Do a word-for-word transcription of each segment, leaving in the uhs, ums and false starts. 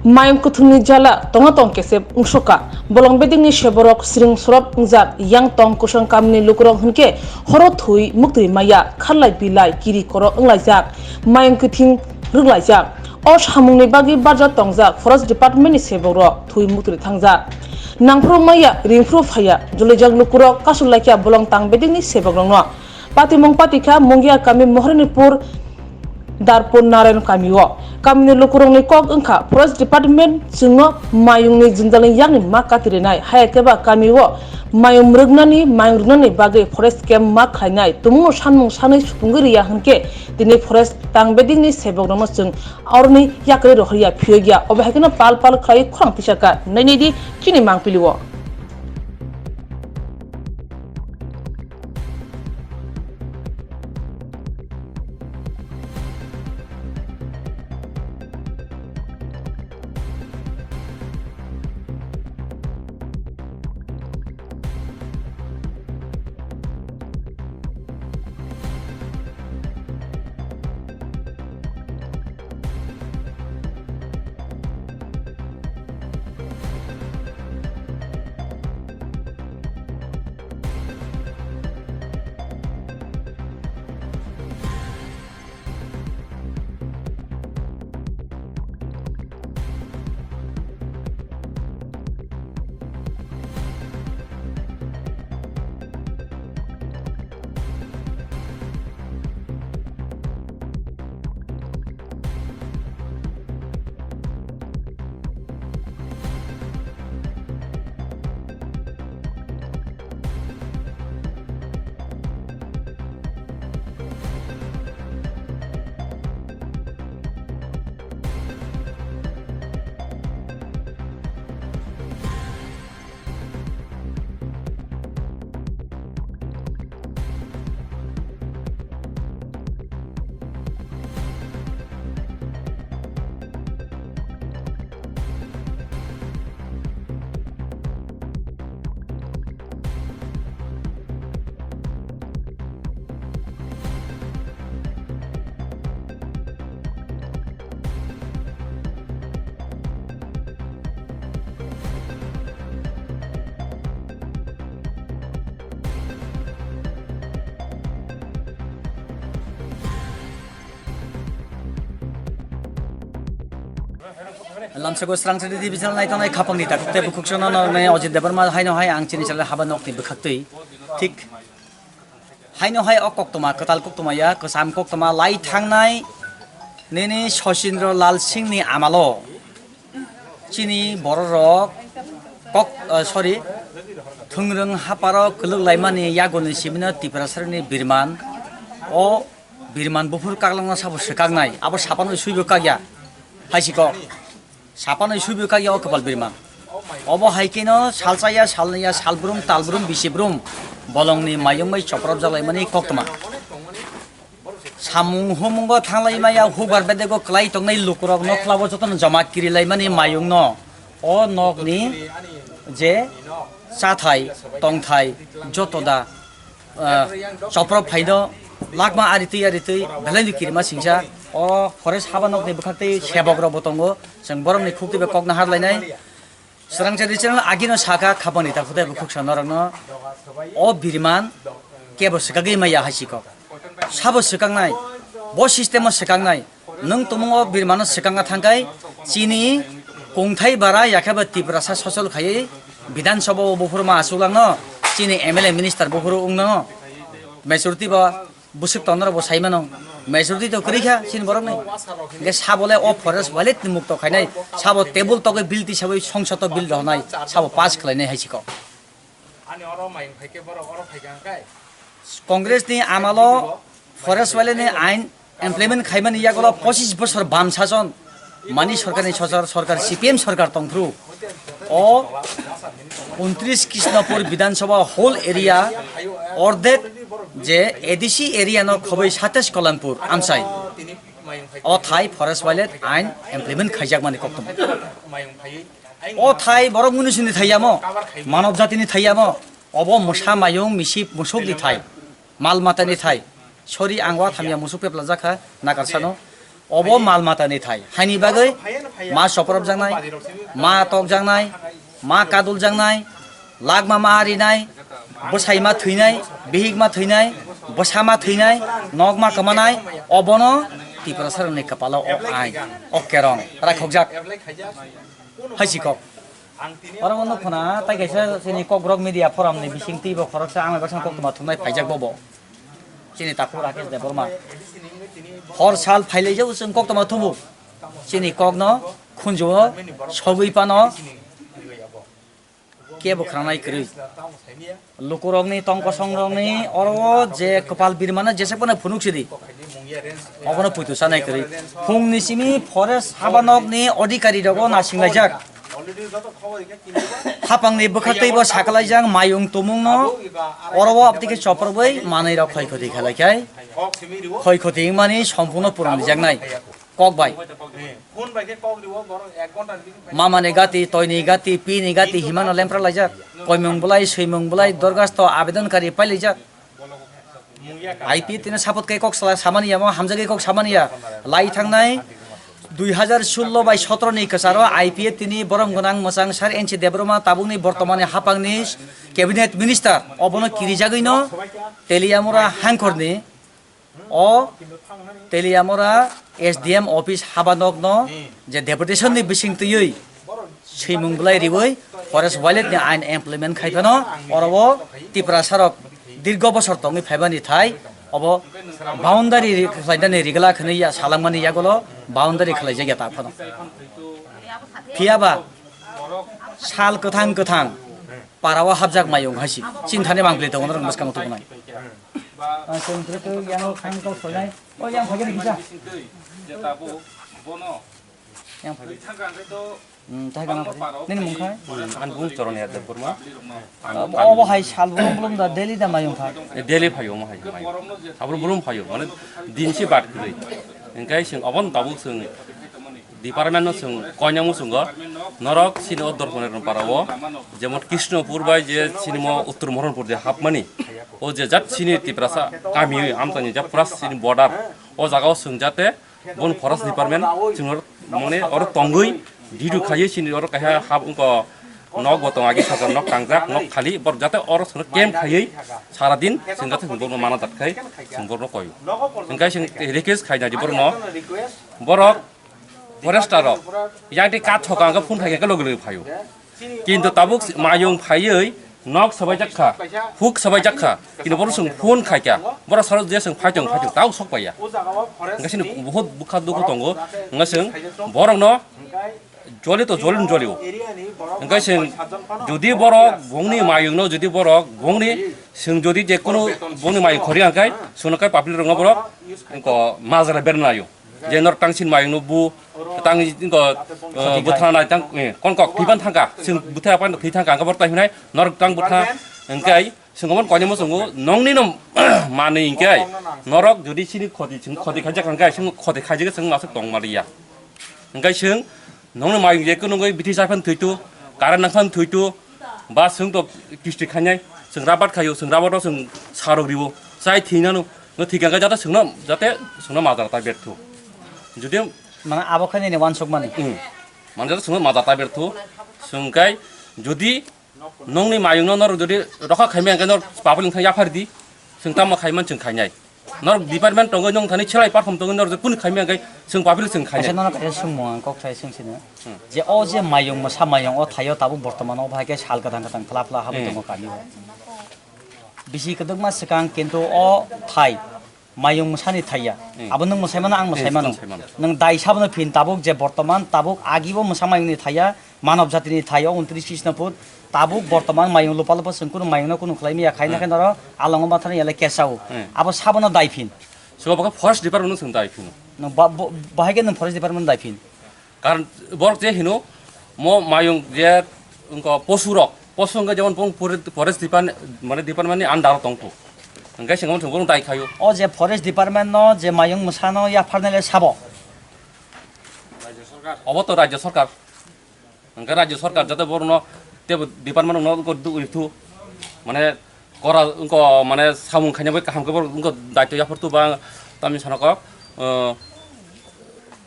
Mayung kwthwngni jala tonga tong kesep wngsuka. Bolong bedekni seborok sring sorop wngjak yang tong kwsang kamini lukurok hinkhe horo thwi muktwi maya kharlai bilai kiri koro wnglaijak, mayung kwthwng rwklaijak. O samungni bagwi barjak tongjak forest department ni sebokrok thwi muktwi thangjak. Nangphru maya ringphru phaiya joliajak lukurok kasu laikya bolong tang bedekni sebokrokno. Patimung patikha Mungia kami Mohrinipur Darpur Narayan kami o. Kamini lukurokni kok wngkha forest department chwngno mayungni jwngjal yakni ma katirinai, haya khe ba kami o mayung mwrwknani, mayung rwnani bagwi forest camp ma khlainai, tumungno sanmung sanwi supungwi riya hinkhe tini forest tang bedekni sebokrokno chwng aroni yakarwi rohorya phiyokya, obo hai kheno pal pal khlai khorang tisaka nainai di chini mangpili o. Lamsako Srangchari Division naitongnai khapangni takhuk tei bukhuk chwngno noroknai Ajit Debbarma haino hai ang chini channel haba nokni bwkhaktwi. Thik haino hai o koktwma, kwtal koktwma ya, kwcham koktwma lai thangnai nini Sachindra Lal Singhni amalo chini bororok kok, ah, sorry, thwngrwng haparo kwlwk laimani yagulni simino Tiprasarni birman. O birman buphuru kaklangno sabo swkaknai, abo sapanwi suibo kakya, hai si kok. Sapanwi suibo kakya o kwpal birman. Obo hai kheno salsa ya, salnwi ya, salbrum, talbrum, bisibrum bolongni mayung bai chopropjak laimani koktwma. Samung humungo thanglai maya, hubar bedego kwlai tongnai lukurok nokhlabo jotono joma kirilaimani mayungno o nokni je chathai, tongthai joto da, ah, choprop phaino lakma aritwi aritwi belai no kirima singsa. O forest haba nokni bwkhaktwi sebok rokbo tongo, chwng borokni khukti bai kok nahar lainai. Srangchari channel agino sakha khapangni takhuk tei bukhuk sa norokno o birman kebo swkagwi maya hai si kok. Sabo swkaknai, bo system o swkaknai. Nwng tumung o birmano swkangna thangkhai, chini kungthai bara yakheba Tiprasa sosol khaiwi Bidhan Sabha o buphuru ma achuklangno, chini M L A minister buphuru wngno, majority ba bwswk tongno bo sai mano, majority to kwrwi kha chini borokni. Hingke sabo le o forest wallet ni mukto khainai, sabo table togwi bill tisawi songsoto bill rohonai, sabo pass khlainai hai si kok. Ani oro mayung phaikhe borok oro phaikha hwnkhe? Congress ni amalo forest wallet ni ain implement khaimani yagulo pochis bosor bam sason mani sorkar ni sosor sorkar C P M sorkar tongphru. O untris Krishnapur Bidhan Sabha whole area ordek je A D C area no khoboi Satesh Kalanpur amsai. O thai forest wallet ain implement khaijakmani koktwma. O thai borok munisini thaiyamo, manob jatini thaiyamo, obo mwsa mayung misi musukni thai, mal matani thai. Sorry, ang wa thamya musuk peplajak kha, nakarsano. Obo mal matani thai. Haini bagwi Ma soprobjaknai, ma tokjaknai, ma kaduljaknai, lagma ma arinai, bwsai ma thwinai, bihik ma thwinai, bwsa ma thwinai, nok ma kwmanai, obono Tiprasarokni kwpalo o ain, o kerong rakhokjak. Hai si kok. Oro no khuna tai kaisa chini Kokborok Media Forum ni bising twi bo khoroksa ang bai baksa koktwma thumnai phaijak bobo. Chini takhuk Rakesh Debbarma. Hor sal phailaijak chwng koktwma thubu. Chini kokno khunjuo sogwi pano kebo khranai kwrwi. Lukurokni tongkosongrokni oro je kwpal birmano jesa phano phunuk sidi. Obono puitu sanai kwrwi. Phungni simi forest habanokni odhikari rogo nasinglaijak. Hapangni bwkha teibo sakalaijak mayung tumungno oro o abtike choprobwi manwi rok khoi khoti khalaikhai. Khoi khoti wngmani sompungno purung rijaknai. Kok bai. Mamani gati, toini gati, pini gati himano lempra laijak. Koimung bulai, swimung bulai, dorgasto abedon kari pai laijak. I P F tini sapot khe kok sala samani ya, mo hamjagwi kok samani ya. Lai thangnai dui hazar sullo bai sotro ni kwcharo I P F tini borom gwnang mwchang sar N C Debbarma tabukni bortomani hapangni cabinet minister obono kirijagwino Teliamura hangkorni o Teliamura S D M office habanokno je deputation ni bising twiwi swimung bulai riwi forest wildlife ni ain implement khai phano oro o Tiprasarok dirgo bosor tongwi phaimani thai obo boundary ri-, khlainani rigla khwnwi ya salangmani yagulo boundary khlaijak ya ta phano. Phiya ba sal kwthang kwthang para o hapjak mayung hai si. Chini thani bangpli tongo norok bwskang tubunai. Ah, chwng twi twi yang thang kok sojai. O yang phagini kisa. Yang phagini. Hmm, thai gana phagini. Nini mung khai? Ang bung Choron Yadav Burma. Obo hai sal bulum bulum da daily da mayung kha. Daily phayo mo hai mayung. Abro bulum phayo. Mane din si bat kwrwi. Engkai sing obon tabuk sing. Department no chwng koinamo chwngo, norok chini o Dorpani Rongpara o, jemon Krishnopur bai je chini mo Uttor Mohanpur je hapmani, o je jat chini Tiprasa kami amtani jat pura chini border, o jaga o chwng jate bon forest department chwng mane oro tongwi didu khaiwi chini oro kaisa hap wngkha nok bo tong agi sajak nok tangjak nok khali bor jate oro chwng camp khaiwi sara din chwng jate chwng borno mana jat khai chwng borno koi. Hwnkhe chwng request khaina di borno borok Forester rok yang tei kat thoka hwnkhe phone khai khe loge loge phaio. Kintu tabuk mayung phaiwi nok sabai jak kha, huk sabai jak kha. Kintu bono chwng phone khai kha, borok salo je chwng phai tong phai tong tao sok paiya. Hwnkhe chini buhut bwkha dukhu tongo. Hwnkhe chwng borokno joli to joli jolio. Hwnkhe chwng jodi borok bongni mayungno jodi borok bongni chwng jodi je kunu bongni mayung khori hwnkhe chwngno kai public rokno borok majra bernaio. Je norok tang sin mayung no bu tang ko bwthana tang kon kok thwiban thangka sing bwtha apa thwi thangka ang bor tai hinai norok tang bwtha hingkai sing mon koni mo songo nongni no mani hingkai norok jodi sini khoti sing khoti khaijak hingkai sing khoti khaijak sing masuk tong maliya hingkai sing nongni mayung je kunungoi bithi chaphan thwitu karan nangphan thwitu. Ba chwng to kisti khainai, chwng rabat khaio, chwng rabato chwng sarok ribo, chai thwinano, no thwikha khe jate chwngno, jate chwngno majra ta berthu. Jodi mane abo khe nini wansukmani. Hmm. Mane jate chwngno majra ta berthu, chwng kai jodi nongni mayungno nor jodi rokha khaimai hwnkhe nor papli wngkha yaphar di, chwng tamo khaiman chwng khainai. Norok department tongo, nong thani selai perform tongo, norok kunu khaimya hwnkhe chwng public chwng khaimya. Kaisa nono kaisa swngmung ang kok thai swng sino. Hmm. Je o je mayung mwsa mayung o thaio tabuk bortoman o bahai khe sal kwthang kwthang phla phla habwi Hmm. tongo kami o. Bisi kwdwkma swkang kintu o thai mayung mwsani thaiya. Hmm. Abo nwng mwsai mano, ang mwsai Hmm, mano. Nwng sai mano. Nwng dai sabono phin tabuk je bortoman tabuk agi bo mwsa mayungni thaiya. Manav jatini thai o untris Krishnopur tabuk bortoman mayung lupa lupa chwng kunu mayungno kunu khlai maya khaina Hmm. khe noro alongo mathani yale kesao. Hmm. Abo sabono daiphin. Sobo khe forest department no chwng daiphin. No ba-, bo-, bahai khe nwng forest department daiphin. Karon borok je hino mo mayung je wngkha posu rok, posu wngkha jemon bong pore-, forest department mane department ni under o tongtho. Hingkhe chwng omo chwng borok dai khaio. O je forest department no je mayung mwsano yapharnai le sabo. Obo to rajya sarkar. Hingke rajya sarkar jate borokno tebo department rokno wngkha duk rwthu, mane kora wngkha, mane samung khaina bai kaham khe borok wngkha daityo yapharthu ba tamni sana kok, ah,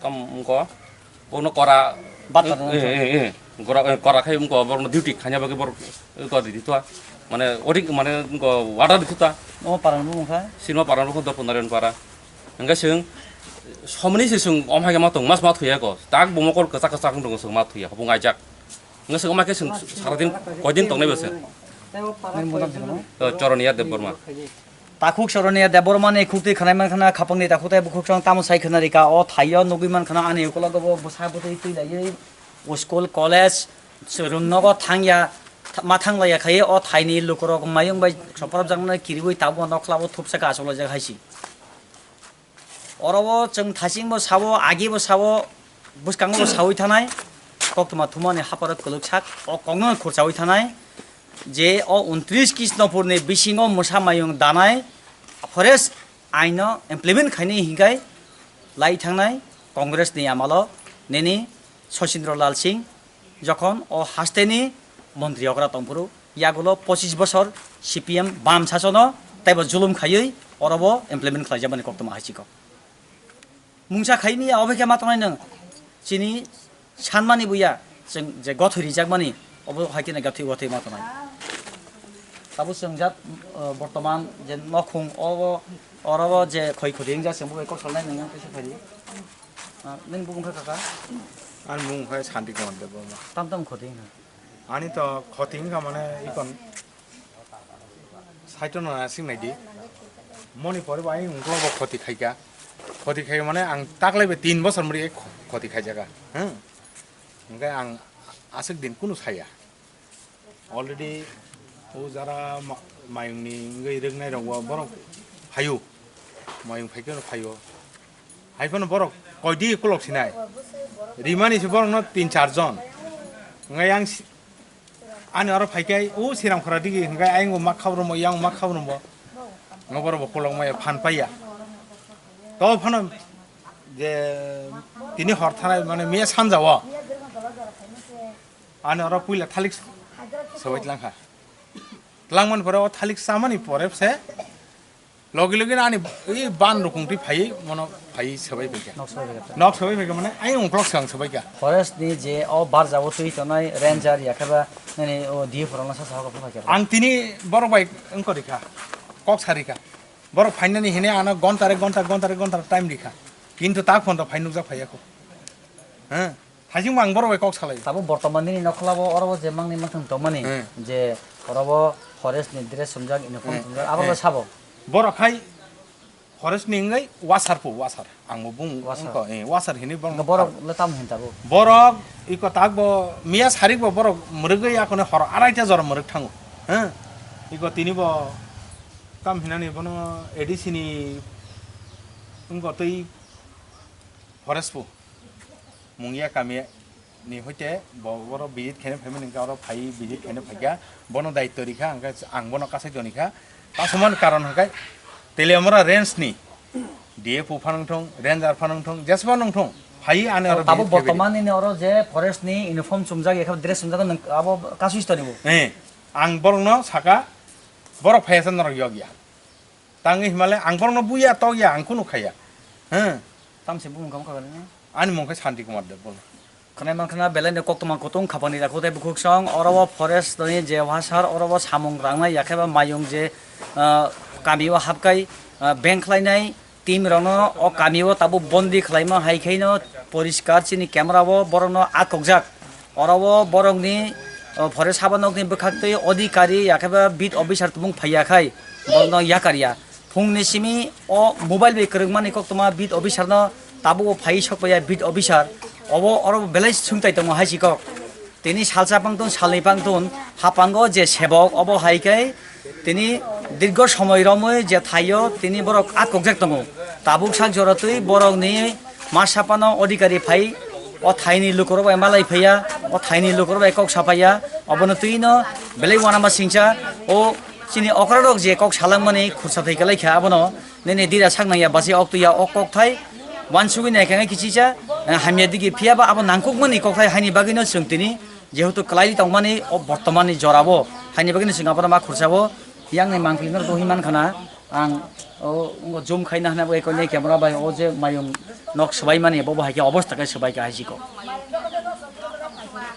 tam wngkha Bono kora. Batar eh, eh, eh, eh, gora, eh, kora khai wngkha, borokno duty khaina bagwi borok, eh, kora di thua. Mane, odi, mane, wngkha, order di thua. O parang bo wngkha. Sirma parang bo wngkha, Dorpon Narayan para. Hingke chwng, somni se chwng, om hai ma tong, mas ma thuya ko. Tak bo mokol kwchak kwchak wng tong, chwng ma thuya, hopung aijak. Hingke chwng, om hai khe chwng, saradin, koidin tongnai bo chwng. Nini mudam se no? Eh, Choronia Debbarma. Takhuk Choronia Debbarmani khukti khwnai man khna khapangni takhuk tei bukhuk chwng tamo sai khna rika o thaio nugwi man khna ani ukologo bo bwsa bwtwi twi laiwi school, college, chwrwng nogo thangya, tha-, ma thanglaiya khai o thaini lukurok mayung bai soprop jaknai kiriwi tabuk nokla bo thupsa ka achuk laijak hai si. Oro o chwng thaching bo sao, agi bo sao, bwskango bo saui thanai, koktwma thumani hapharo kwlwk sak, o kokno khurchaui thanai, je o untris Krishnapurni bisingo mwsa mayung danai forest aino implement khainai hinkhai lai thangnai Congressni amalo nini Sachindra Lal Singh jokhon o hasteni montri okra tongphuru, yagulo pochis bosor C P M bam sasono teibo julum khaiwi orobo implement khlaijakmani koktwma hai chikok. Mungsa khaimya obo khe ma tongnai nwng chini sanmani buya chwng je gothoi rijakmani obo hai kheno gothoi gothoi ma tongnai. Tabuk chwng jat, uh, bortoman je nokhung obo orobo je khoi khoti wngjak chwng bo bai kok salnai nwng yang kaisa phai di. Ah, nini bumung khe kaka? Ani bumung khe Santi Kumar Debbarma. Tam tam khoti wngkha? Ani to khoti wngkha mane ikon saito no asing nai di. Moni pore bo ayang ungklo bo khoti khaika. Khoti khaika mane ang taklai be tin bosor muri kho-, khoti khaijaga. Hmm. Hingke ang aswk din kunu saya. Already o jara ma-, mayungni wngwi rwknai rokbo borok phaio, mayung phaikhe phaio. Haiphano borok koidi kolok sinai rimani se borokno tin char jon. Hwnkhai ang si-, ani oro phaikhe o Siramkhora digi hwnkhai ayang ma khabrumbo, yang ma khabrumbo. Ngo borokbo kolok maya phan paiya. To phano je tini hor thanai mane miya sanjao. Ani oro puila thalik swbai tlangkha. Tlangmani pore o thalik chamani pore se logi logi ani i ban rukung twi phai mono phai swbai phaikha. Nok swbai phaikha. Nok swbai phaikha mane ai ungklok swng swbaikha. Forest ni je o barjao twi tongnai ranger yakheba nini o D F rokno sa sa kok phaikha. Ang tini borok bai wngkori kha. Kok sari kha. Borok phainani hine ano gonta re gonta, gonta re gonta time rikha. Kintu tak phone to phai nukjak phaiya kho. He. Hajing mang borok bai kok salai. Tabuk bortoman nini nokhola bo oro bo je mangni mathang tongmani Hmm. je oro bo forest ni dress sumjak, uniform Hmm. sumjak, abo Hmm. bo sabo. Borok hai forest ni wngwi washer po, washer. Ang bo bung Washer. wngkha, eh, washer hini borok. Borok le tam hin tabuk. Borok iko tak bo miya sarik bo borok mwrwgwi akone hor araita jora mwrwk thango. He. Iko tini bo tam hinani bono A D C ni wngkha twi forest po. Mungya kami ni hoite bo oro visit khaina phaimani hwnkhe oro phai visit khaina phaikha, bono daityo rikha, hwnkhe ang bono kasai tonikha. Kasumani karon hwnkhe Teliamura range ni D F O phano wngthong, ranger phano wngthong, jesbo wngthong, phai ani oro Tabuk visit khaibidi. Bortoman nini oro je forest ni uniform chumjak, yakha dress chumjak, nwng abo kasui tonibo. Eh, ang borokno saka, borok phaiya sa norok yokya. Tangwi himale ang borokno buya tokya, ang kunu khaya. He. Tamse bumung kamo kabar ni? Ani mung khe Santi Kumar Debbarma. Khwnai mankha na belai ni koktwma kutung khapang ni dakhuk tei bukhuk song. Oro o forest ni je washer, oro o samung rangnai, yakhe ba mayung je, ah, kami o hapkai, ah, beng khlainai team rokno o kami o tabuk bondi khlaima hai khe no poriskar chini camera o borok no a kokjak. Oro o borok ni, o, forest haba nok ni bwkhak tei odhikari yakhe ba beat officer tubung phaiya khai borok no yakar ya. Phung ni simi o mobile bai kwrwngmani koktwma beat officer no tabuk o phai sok paiya beat officer. Obo oro belai swngtai tongo hai si kok. Tini salsa pangtun, salni pangtun, hapango je sebok, obo hai khe tini dirgo somoi romwi je thaio, tini borok a kokjak tongo. Tabuk sak jora twi borokni ma sapano odhikari phai, o thaini lukurok bai malai phaiya, o thaini lukurok bai kok saphaiya, obono twino belai uanama singcha, o chini okrarok je kok salangmani khursa thai kwlai kha abono. Nini dira sak nangya basi ok tuya ok kokthai uansugwi naikha khe kichisa, eh, hamya digi phiya ba abo nangkukmani kokthai haini bagwino chwng tini jehetu kwlai tongmani o bortomani jorabo haini bagwino chwng abono ma khursao yangni mangpili no tongwi mankha na. Ang o, o zoom khaina hwnwi bai koinai camera bai o je mayung nok swbaimani bo bo hai khe obostha khe swbai kha hai si kok.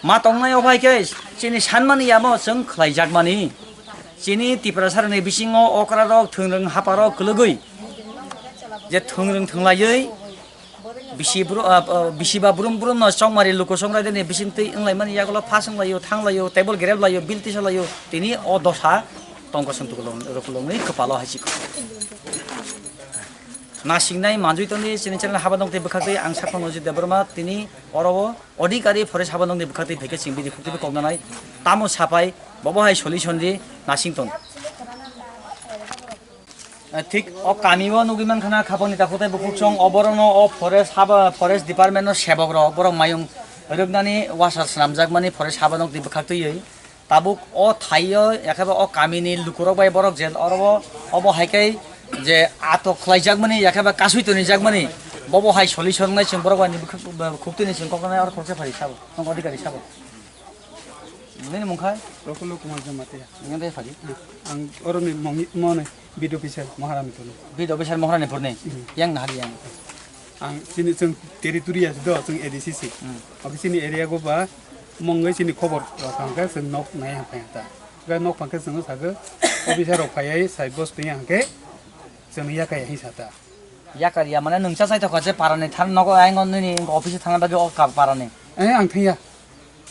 Ma tongnai o bai khe chini sanmani yamo chwng khlaijakmani. Chini Tiprasarokni bisingo okrarok, thwngrwng haparok kwlwgwi je thwngrwng thwnglaiwi bisi bru-, ah, ah, bisi ba brum brum no chongmari luku chongraideni bisingtwi wnglaimani yagulo phas wnglaio, thanglaio, table grep laio, bill tisa laio, tini o dosa tongkosong tukulung, rukulungni kwpalo hai si kok. Nasingnai manjui tongdi chini channel haba nokni bwkhaktwi ang sakno Nojit Debbarma tini oro o Adhikari Forest haba nokni bwkhaktwi phaikhe chwng bini khukti koknanai tamo sapai bobo hai solution di nasing tong. Eh, thik o kami o nugwi mankha na khapangni takhuk tei bukhuk song o borokno o forest haba, forest department no sebok rok borok mayung rwknani wasal swnamjakmani forest haba nokni bwkhaktwi. Tabuk o thaio, yakhe ba o kamini lukurok bai borok je oro bo, obo hai khe je atok khlaijakmani, yakhe ba kasui tonijakmani, bobo hai solution wngnai chwng borok bai ni bwkhak-, khukti ni chwng koknai oro khoroksa phari sabo, tong Adhikari sabo. Nini mung khai? Profulla Kumar Jamatia. Nini de phari? Ang oro ni mong, mo ni B D officer Maharani Purni. B D officer Maharani Purni? Hmm. Yang nahari yang? Ang chini chwng territory ya do, chwng A D C C. Hmm. Oke chini area go ba mongwi chini khobor rok hangke chwng nok nai hangke ta. Ga nok hangke chwng sago officer rok phaiya sai bos twi hangke chwng yakai hi sata. Yakar ya mane nwng cha sai tokha je parani thang nogo aingo nini office thangna bagwi o ka parani. Eh, ang thangya.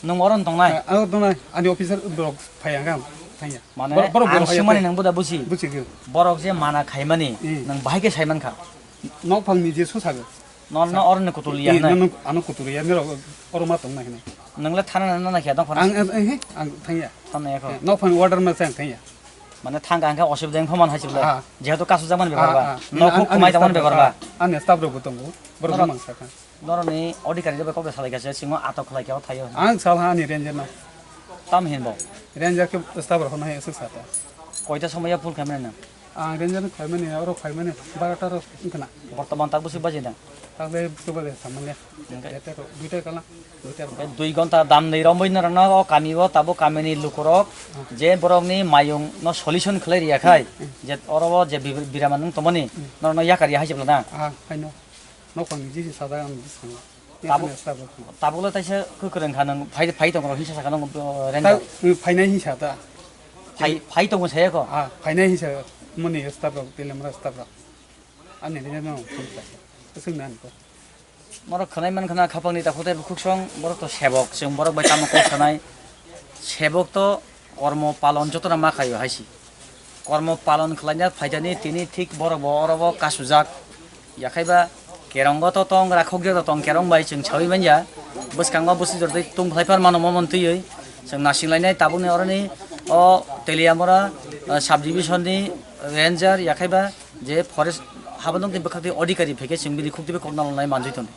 Nwng oro tongnai? Eh, ang tongnai. Ani officer rok phaiya hangke ang thangya. Mane borok, borok, ang borok phaiya sumani te. Nwng buda busi. Busi gyo. Borok je mana khaimani, hmm, nwng bahai khe saiman kha. Nok phang ni je su sago. No, no, oro ni kutul ya eh, hwnai. No, no, ano kutul ya, nero oro ma tong na hwnai. Nwng le thana na na khe dong phana. Ang, ang, eh, ang thangya. Thana ya kho. Eh, nok phang order ma chang thangya. Mane thang ang khe osubidha wng phaman hai chibla. Ah. Jehetu kasu jamani bepar ba. Ah, ah. Nok huk kumai jamani bepar ba. Ani staff rok bo tongo. Borok mang sakha. Norok ni Adhikari rok kok salai kha se singo atok khlai kha o thaio. Ang sal ha ani ranger no. Tam hin bo. Ranger ke staff rok no hai asuk sata. Koita somoya phul khamne na. Ang ranger no khaimani, oro khaimani, barota ro wngkhana. Bortoman tak bwswk baji da? Takle bwswk baji samanya. Hwnkhe? Deta ro, duita kala, duita ro. Hwnkhe dui gonta dam ni romwi norokno o kami o tabuk kamini lukurok je borokni mayung no solution khlai riya khai, je oro o je bi-, birama nung tongmani norokno yakar ya hai se bwla na? Ah, haino. Nokphang ni jiji sajak ang bwskango. Tabuk, tabuk le taisa kwkwrwng kha nwng phai, phai tong rw hinsa sakha nwng, uh, ranger. Ta, uh, phainai hinsa ta. Phai, phai tongo saya kho. Ah, phainai hinsa mani staff rok, Teliamura staff rok. Ani ranger no phone khlai. Swng na ani ko. Norok khwnai man khna khapang ni takhuk tei bukhuk song, borok to sebok, chwng borok bai tamo kok sanai. Sebok to kormo palon jotono ma khaio hai si. Kormo palon khlaina phaitani tini thik borok bo oro bo kasujak. Yakhai ba kerongo to tong, rakhok jora tong, kerong bai chwng saui manya. Bwskango bwswi jora tei tung khlai phar mano momon twiwi. Chwng nasing lainai tabukni oroni o Teliamura, ah, sub division ni ranger yakhai ba je forest habanokni bwkhak tei adhikari phaikhe chwng bini khuk twibo kokna lanai manjui tongo.